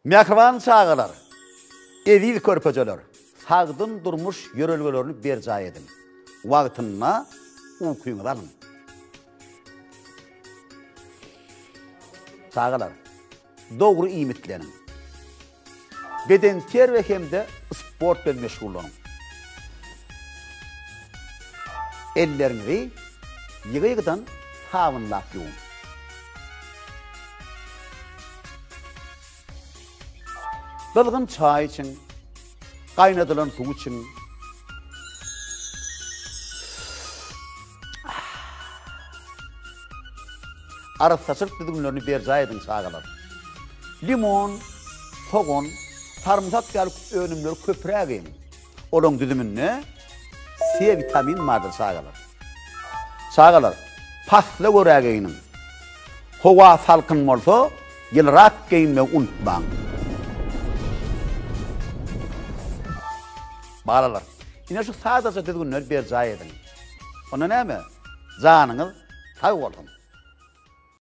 Mähriban çagalar, eziz körpejeler, sagdyn durmuş ýörelgelerini berjaý ediň. Wagtynda ukyňyzy alyň. Çagalar, dogry iýmitleniň. Bedenterbiýe hem-de sport bilen meşgullanyň. Elleriňizi ýygy-ýygydan sabynlap ýuwuň. Gyzgyn çaý içiň. Gaýnadylan suw içiň. Arassaçylyk düzgünlerini berjaý ediň çagalar. Limon, sogan, sarymsak ýaly önümleri köpräk iýiň. Olaryň düzüminde C witamini bardyr çagalar. Çagalar, pasla görä geýniň. Howa salkyn bolsa, ýylyrak geýinmegi unutmaň. Balalar, ine şu sadaja düzgünleri berjaý ediň. Onda näme? Janyňyz sag bolsun!